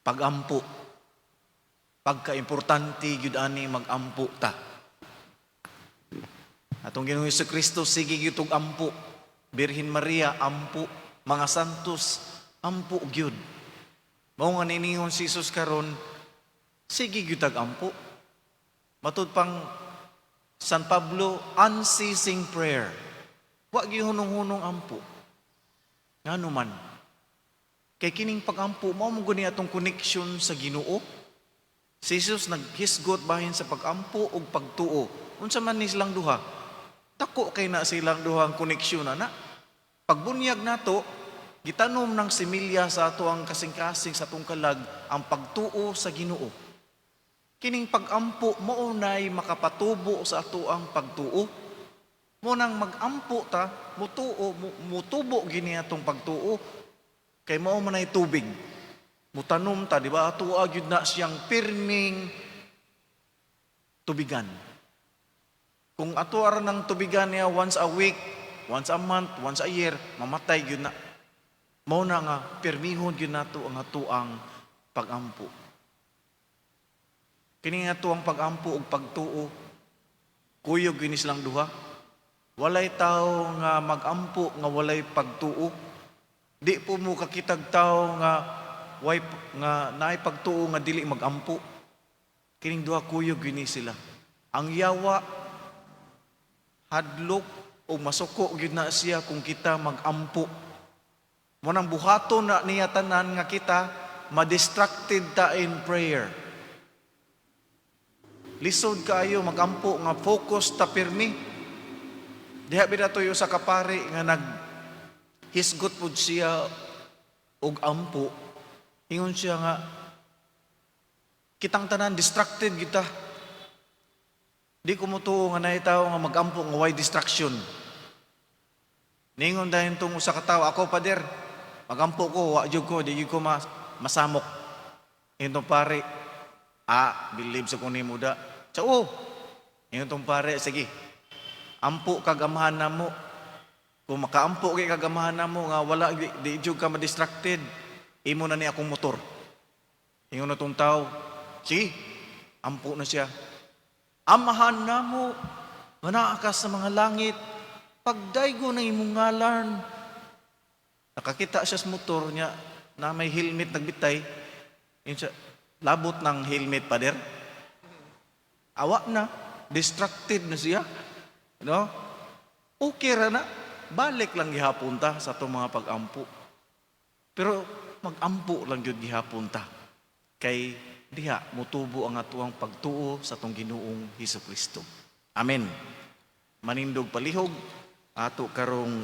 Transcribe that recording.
Pagampo. Pagka-importante gyud ani magampo ta. Atong Ginoong Kristo, sige gyud og ampo. Birhen Maria, ampo. Mga santos, ampo gyud. Mao nga niningon si Jesus karon, sige gyud tag ampo. Matud pang San Pablo, unceasing prayer. Wa gyud hunong-hunong ampo. Ngano man? Kay kining pagampo mao mo guni atong connection sa Ginoo. Si Jesus naghisgot bahin sa pagampo ug pagtuo. Unsa man ni silang duha? Dako kay na silang duha ang koneksyon ana. Pagbunyag nato, gitanom ng similya sa ato ang kasing-kasing, sa atong kalag, ang pagtuo sa Ginoo. Kining pagampo mao nay makapatubo sa ato ang pagtuo. Mo nang magampo ta, mutuo, mutubo gini atong pagtuo. Kay mao man ay tubig. Mutanom ta, di ba? Ato gyud na siyang pirming tubigan. Kung ato ara ng tubigan niya once a week, once a month, once a year, mamatay gyud na. Mao na nga pirmihon gyud nato ang atoang pagampo. Kini nga ang pagampo ug pagtuo, kuyog gyud ni silang duha. Walay tao nga magampo nga walay pagtuo. Di po mo kakitag tao nga way nga naay pagtuo nga dili magampo. Kining duha, kuyog gyud ni sila. Ang yawa, hadlok o masuko gyud na siya kung kita magampo. Mo nang buhaton na niya tanan nga kita ma-distracted ta in prayer. Lisod kaayo magampo nga focus ta pirmi. Diha bitaw to'y usa ka pari nga nag hisgot pud siya og ampo. Ingon siya nga kitang tanan distracted kita. Di ko motuo nga naay tawo nga magampo nga way distraction. Ningon dayon tong usa ka tawo, "Ako, pader, magampo ko, wa jud ko, di jud ko masamok." Ingon tong pare, "Ah, believe sa ko nimo da." Sa oh. Ingon tong pare, "Sige. Ampo kag Amahan namo. Kung makaampo kay kag Amahan namo nga wala di jud ka ma-distracted, imo na ni akong motor." Ingon na tong tao, "Sige." Ampo na siya. "Amahan namo, nga naa ka sa mga langit, pagdaygo ng imong ngalan." Nakakita siya sa motor niya na may helmet nagbitay. Yun siya, "Labot ng helmet, pader." Awa na, distracted na siya. No? Okay ra na. Balik lang gihapon ta sa atong mga pag-ampo. Pero mag-ampo lang gyud gihapon ta. Kay diha mutubo ang atuang pagtuo sa atong Ginoong Hesus Kristo. Amen. Manindog palihog ato karong